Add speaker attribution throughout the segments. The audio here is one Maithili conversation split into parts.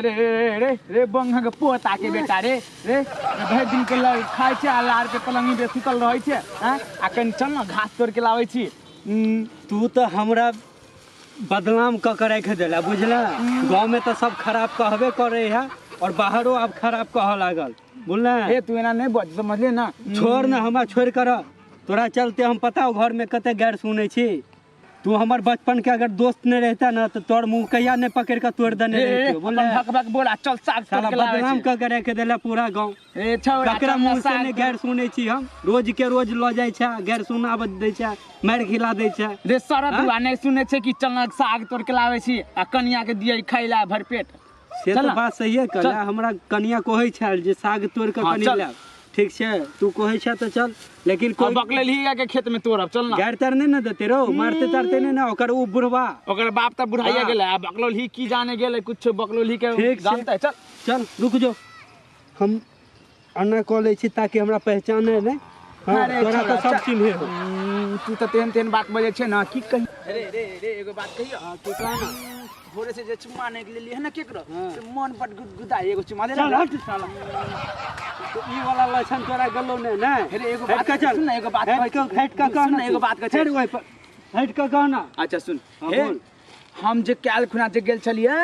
Speaker 1: अरे रे रे रे रे बंगा के पोता के बेटा रे रे भरि दिन के खाइ छै आ लार के पलंगी पे सुतल रहै छै। हैं आ कनि चल न घास तोड़ के लाबै छी।
Speaker 2: तू तो हमरा बदनाम क के राखि देला बुझला। गाँव में तो सब खराब कहबे करे है और बाहरो अब खराब कह लागल बुझला।
Speaker 1: ए तू एना नहीं बज समझले ना।
Speaker 2: छोड़ ना हमरा छोड़ कर तोरा चलते हम पता हो घर में कते गैर सुनै छी। तू हमर बचपन के अगर दोस्त नहीं रहता ना तो तोर मुंह कहिया नहीं पकड़ के तोड़ देने रहतियो बुझले।
Speaker 1: भक भक बोला चल साग
Speaker 2: साला बदनाम क के राखि देला पूरा गाँव।
Speaker 1: ए छोड़ा
Speaker 2: ककरा मुंह से नहीं गैर सुनै छी हम। रोज के रोज ल जाइ छै गैर सुनाब दै छै मारि खिला दै छै
Speaker 1: रे सरद दुआ नहीं सुनै छै कि चल साग तोड़ के लाबै छी आ कनिया के दियै खैला भर पेट।
Speaker 2: से तो बात सही है कहला। हमरा कनिया कहै छल जे साग तोड़ के कनि ला। ठीक छै तू कहै छ त चल लेकिन
Speaker 1: कोई बकलेल ही के खेत में तोड़ब चल ना।
Speaker 2: गारि तार नहीं ना देते रो मारते तारते नहीं ना। ओकर उ बुढ़वा
Speaker 1: ओकर बाप त बुढ़ाइया गेलै आ बकलोल ही की जाने गेलै कुछ बकलोल ही के जानते। चल
Speaker 2: चल रुक जो हम अन्ना कऽ लै छी ताकि हमरा पहचाने नहीं। हां तोरा त सब चिन्हे हो।
Speaker 1: तू त तेहन तेहन बात बजै छै ना की कही। रे रे रे एगो बात कहियो।
Speaker 2: हां तू कह ना।
Speaker 1: भोरे से जे चुम्मा नहीं लेलियै है ना केकरो से मन बड गुदगुदा एगो चुम्मा दे।
Speaker 2: चल हट साला तो ई वाला लक्षण तोरा गलो ने ना।
Speaker 1: अरे एगो बात सुन ना एगो बात
Speaker 2: हट के कह
Speaker 1: ना एगो बात कह
Speaker 2: ओइ पर हट के कह ना।
Speaker 1: अच्छा सुन हे हम जे काल खुना जे गेल छलियै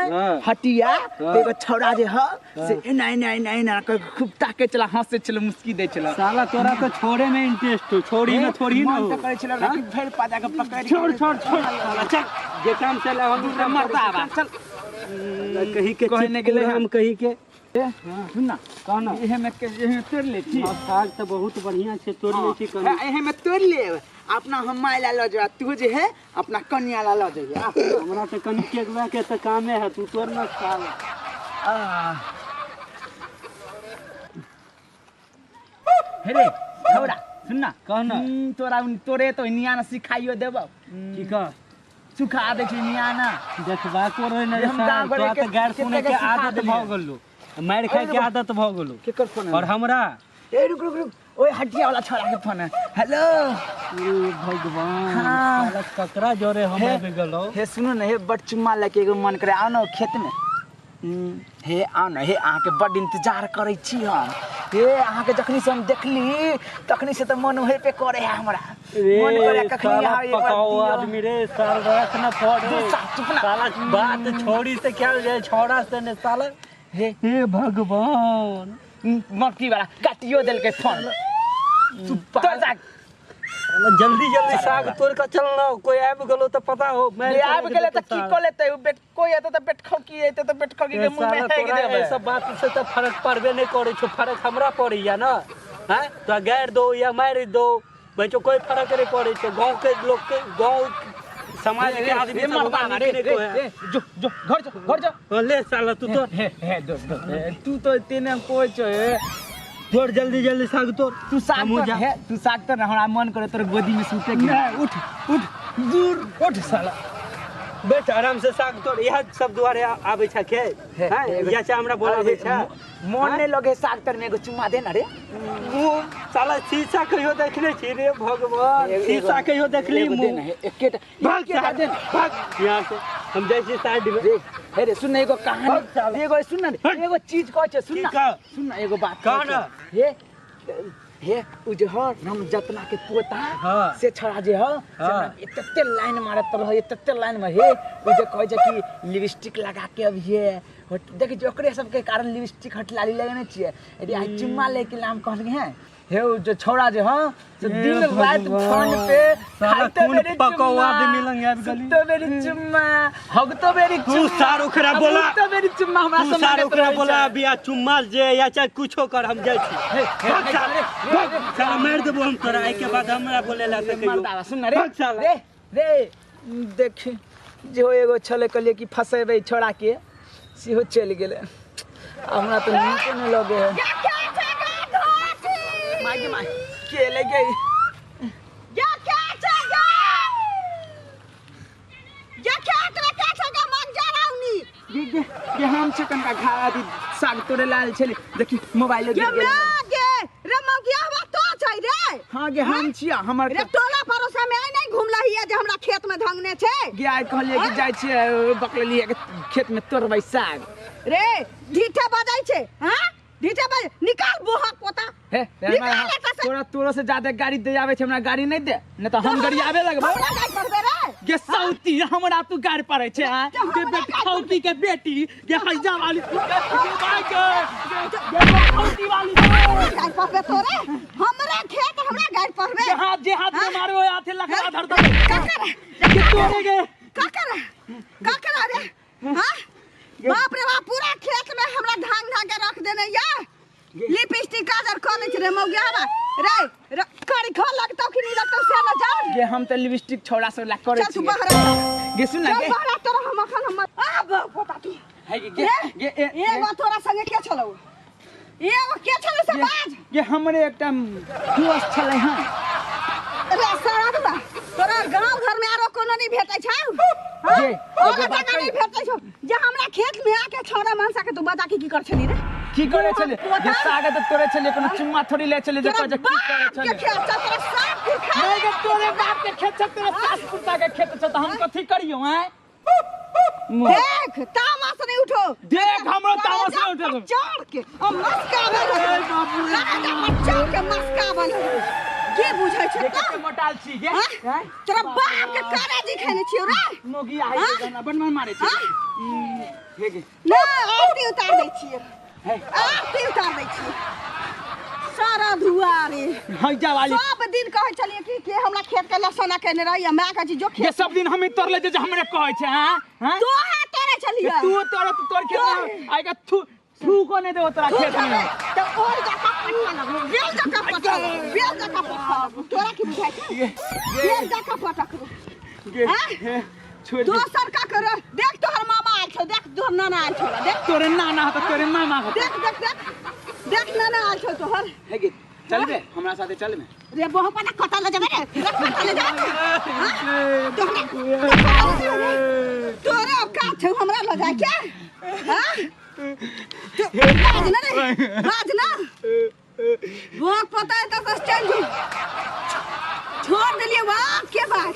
Speaker 1: हटिया एगो छौड़ा जे ह से एना एना एना एना खूब ताके चला हंसे छल मुस्की दै छल।
Speaker 2: साला तोरा तो छोड़े में इंटरेस्ट हो छोड़ी ना थोड़ी ना
Speaker 1: मन त करै छल कि भरि पाजा के पकड़
Speaker 2: छोड़ छोड़ छोड़ साला चल जे काम चले हम
Speaker 1: मरता आबा चल
Speaker 2: कहीं के
Speaker 1: कहने गेलै
Speaker 2: हम कहीं के।
Speaker 1: सुन ना
Speaker 2: कह ना
Speaker 1: एहे में एहे तोड़ ले छी।
Speaker 2: साग त बहुत बढ़िया छै तोड़ ले छी कनी।
Speaker 1: एहे में तोड़ ले अपना हम माय ला ल जा तू जे है अपना कन्या ला ल जइहे।
Speaker 2: हमरा त कनी केकवा के त कामे है तू तोड़ ना साल।
Speaker 1: हे रे छौड़ा सुन ना
Speaker 2: कह ना।
Speaker 1: तोरा तोरे तो निया ना सिखाइयो देबौ
Speaker 2: की कह
Speaker 1: सुखा दे छी निया ना
Speaker 2: देखबा को रहे ना तोरा त गैर सुने के आदत भ गेलो मार खाए के आदत भ गेलो।
Speaker 1: केकर फोन
Speaker 2: और हमरा
Speaker 1: ए रुक रुक रुक ओए हटिया वाला छोड़ा के फोन है। हेलो
Speaker 2: ए भगवान साला ककरा जोरे हमरा पे गेलो।
Speaker 1: हे सुनो न हे बड चुम्मा लेके एगो मन करे आओ न खेत में। हे आओ न हे अहाँ के बड इंतजार करै छी हम। हे अहाँ के जखनी से हम देखली तखनी से त मन ओहे पे करे है हमरा। मन करे कखनी आवे
Speaker 2: पकाओ आदमी रे साल रख न फोड़ साला बात छोड़ी से क्या जाए छोड़ा से ने साला। हे भगवान
Speaker 1: मक्की वाला काटियो देलकै फोन। तोड़ साग
Speaker 2: जल्दी जल्दी साग तोड़ के चल ना कोई आबि गेलो त पता हो
Speaker 1: मैं आबि गेलै त की क लेतै उ बेट कोई एतै त बेट खौकी एतै त बेट खौकी के मुंह में फेंक देबै।
Speaker 2: सब बात से त फर्क पड़बे नहीं करै छौ फर्क हमरा पड़ैया ना। हैं तो गारि दो या मारि दो बच्चो कोई फर्क नहीं पड़ै छौ। गांव के लोग के गांव समाज के आदमी
Speaker 1: मरदा रे रे जो जो घर जो घर जो
Speaker 2: ले साला तू तो
Speaker 1: हे हे दो तू तो तेने कोई छ
Speaker 2: तोड़ जल्दी जल्दी साग तोड़।
Speaker 1: तू साग तोड़ हे तू साग तोड़ हमरा मन करे तोर गोदी में सुते के।
Speaker 2: उठ उठ दूर उठ साला बैठ आराम से साग तोड़। यह सब दुआरे आबै छ के हैं या छ हमरा बोलाबै छ
Speaker 1: मन नै लगे साग तोड़ में एगो चुम्मा दे ना रे।
Speaker 2: मुंह साला शीशा कहियो देखले छी रे भगवान शीशा कहियो देखली मुंह
Speaker 1: एकेटा
Speaker 2: भाग
Speaker 1: दे ना
Speaker 2: भाग यहां से हम जाइ छी साइड में।
Speaker 1: रे हे रे सुन एगो कहानी एगो सुन ना एगो चीज कहै छै सुन ना सुन ना एगो बात
Speaker 2: कह ना।
Speaker 1: हे हे उ जे ह हम जतना के पोता से छड़ा जे ह से एते लाइन मारत रह एते लाइन में। हे उ जे कहै छै कि लिपस्टिक लगा के अब ये देखै छी ओकरे सब के कारण लिपस्टिक हटलाली लगने छियै। यदि आई चुम्मा लेके नाम कहलकै हैं हे उ जो छौड़ा जे ह से दिन रात फोन पे खाइते बेरी
Speaker 2: पकौआ आदमी लंग आबि गेली
Speaker 1: सुते बेरी चुम्मा हगतो बेरी
Speaker 2: तू सार ओकरा बोला
Speaker 1: सुते बेरी चुम्मा हमरा
Speaker 2: तू सार ओकरा बोला बिया चुम्मा जे या चाहे कुछो कर हम जाइ छी। साला मारि देबो हम तोरा एहि के बाद हमरा बोले ला त कहियो।
Speaker 1: सुन रे रे रे देखी जे एगो छले कहलियै कि फसेबै छोड़ा के सेहो चलि गेलै। हमरा त नीको नहि लगे है। माय माय के ले गई
Speaker 3: या क्या छगा या क्या तोरा क्या छगा मन जराउनी
Speaker 1: गे गे गे हम छै कनका घा अथी साग तोड़े लाल छले देखी मोबाइल
Speaker 3: गे
Speaker 1: गिर गेल।
Speaker 3: गे रे मौगिया हमरा तो छ छै रे?
Speaker 1: हां गे, हम छिया हमर
Speaker 3: रे टोला पड़ोसा में आइ नहीं घुमलही जे हमरा खेत में धंगने छै।
Speaker 1: गे आइ कहलिए कि जाइ छियै बकलेलिए के खेत में तोड़बै साग।
Speaker 3: रे ढीठे बजै छै। हां ढीठे बज, निकाल बोहक पोता।
Speaker 1: हे
Speaker 3: निकाल एतऽ से।
Speaker 1: तोरा तोरो से ज्यादा गाड़ी दे आबै छै, हमरा गाड़ी नहीं दे, नहीं तो हम गाड़ी आबे लगबो।
Speaker 3: हमरा गाड़ी पड़बे रे।
Speaker 2: गे सौती हमरा तू गाड़ी पड़ै छै हैं?
Speaker 3: तऽ
Speaker 2: गे
Speaker 3: हमरा
Speaker 2: बेटी
Speaker 3: गाड़ी
Speaker 2: सौती के बेटी गे हैजा वाली गे भाई के गे सौती वाली
Speaker 3: हमरा गाड़ी पड़बे तोरे, हमरा खेत हमरा गाड़ी पड़बे।
Speaker 2: गे हाथ जे हाथ में
Speaker 3: हाँ?
Speaker 2: मारबो हाथे लखड़ा धर दे।
Speaker 3: काकर
Speaker 2: गे तोरे गे
Speaker 3: काकर काकर रे। हां बाप रे बाप, पूरा खेत में हमरा धांग धांग के रख देने या। लिपस्टिक काजर कऽ लै छै रे मौगिया रे। रे करी खा लगतौ कि नहीं लगतौ से न जान।
Speaker 1: गे हम त लिपस्टिक छोड़ा सब ला करै
Speaker 3: चल तू
Speaker 1: छियै।
Speaker 3: बाहर
Speaker 1: गे सुन ना
Speaker 3: चल
Speaker 1: गे।
Speaker 3: बाहर, तोरा हम अखन हम आ पोता तू।
Speaker 1: हे गे
Speaker 3: रे
Speaker 1: गे ए
Speaker 3: एगो तोरा संगे के छलौ, एगो के छलौ से बाज।
Speaker 1: गे हमरे एकटा दोस्त छलै हन।
Speaker 3: रे सारा तोरा गांव घर में आरो कोनो नहीं भेटै छौ?
Speaker 1: गे,
Speaker 3: ओ
Speaker 1: एगो बात
Speaker 3: जगह नहीं
Speaker 1: कही?
Speaker 3: भेटै छौ जे हमरा खेत में आके छौड़ा मनसा के तू बता के की कर छली रे?
Speaker 1: की करे छलै?
Speaker 3: पोता?
Speaker 1: गे साग त तोरे छलै, कोनो चुम्मा थोड़ी ले छलै जे
Speaker 3: तोरा
Speaker 1: कहै छै की करे
Speaker 3: बाप के
Speaker 1: छलै।
Speaker 3: खेत छौ, तोरा साफ पुरखा।
Speaker 1: नहीं गे तोरे बाप के खेत छौ, तोरे सास पुरता के खेत छौ, त हम कथी करियौ हैं?
Speaker 3: देख तामस नहीं उठो।
Speaker 2: देख हमरो तामस नहीं उठो।
Speaker 3: चढ़ के आ मस्का बन।
Speaker 2: ए बाप रे।
Speaker 3: चढ़ के मस्का बन के बुझै छै
Speaker 1: गे
Speaker 3: तो?
Speaker 1: कते मोटाल छी गे।
Speaker 3: हाँ?
Speaker 1: हैं?
Speaker 3: तोरा बाप के काराजी खेने छियौ रे।
Speaker 1: मोगी आई
Speaker 3: हाँ?
Speaker 1: गे ना बनमन मारे छै।
Speaker 3: हाँ?
Speaker 1: हे गे
Speaker 3: ना आरती उतार दै छियै,
Speaker 1: हे
Speaker 3: आरती उतार दै छियै सारा धुआ रे।
Speaker 1: हैजा वाली
Speaker 3: सब दिन कहै छलियै कि के हमरा खेत के लसना केने रही, माय कहै छै जो
Speaker 1: गे
Speaker 3: खेत
Speaker 1: सब दिन हमी तोड़ले जे हमरे कहै छै। हैं हैं
Speaker 3: तोहे तोड़ै छलियै।
Speaker 1: तू तोड़ तोड़ खेत में आइ के थू थू को नहीं देबो तोरा खेत में।
Speaker 3: तऽ ओहि जकाँ पटका लगबो, बेल जकाँ पटका लगबो, बेल जकाँ पटका लगबो। तोरा की बुझाइ छै? बेल जकाँ पटकबो।
Speaker 1: गे
Speaker 3: हाँ?
Speaker 1: हे छोड़ दे।
Speaker 3: दोसर का कर, देख तोहर मामा आयल छौ, देख तोहर नाना आयल छौ, देख
Speaker 1: तोरे नाना हतो तोरे मामा हतो।
Speaker 3: देख देख देख देख नाना आयल छौ तोहर।
Speaker 1: हे गे चलबे हमरा साथे चलबे।
Speaker 3: रे बहु पता कतऽ लऽ जेबै रे? रे कतऽ लऽ जेबै? हाँ? तोहरा तोरे औकात छौ हमरा लऽ जाय के? हाँ? बाज ना रे, बाज ना। बोक पता है तऽ चल जो। छोड़ देलियै बाप के बात।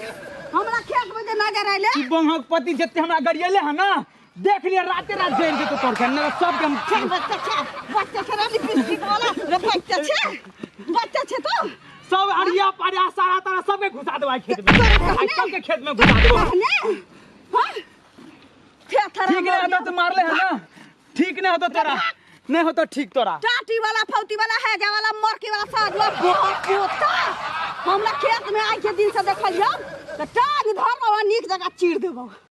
Speaker 3: हमरा खेत में जे नजर आइले।
Speaker 1: ई बंहक पति जते हमरा गरियले है ना, देख लिया राते रात जरि जेतो तोर के, ना सबके हम
Speaker 3: चल बच्चा छै, बच्चा छै रे लिपस्टिक वाला, रे बच्चा छै, बच्चा छै तो।
Speaker 1: सब अरिया पारिया सारा तारा सबके घुसा देबो खेत में,
Speaker 3: तोरा कहने?
Speaker 1: आइ सबके खेत में घुसा देबो।
Speaker 3: कहने? हाँ? थे थरा
Speaker 1: ठीक नहीं होतो तो मारले है ना, ठीक नहीं होतो तोरा, नहीं होतो ठीक तोरा।
Speaker 3: टाटी वाला फौती वाला हैजा वाला मरकी वाला साधुआ बहुत पोता हमरा खेत में आइ के दिन से देखलियौ तऽ टांग धरबौ आ नीक जकाँ चीर देबौ।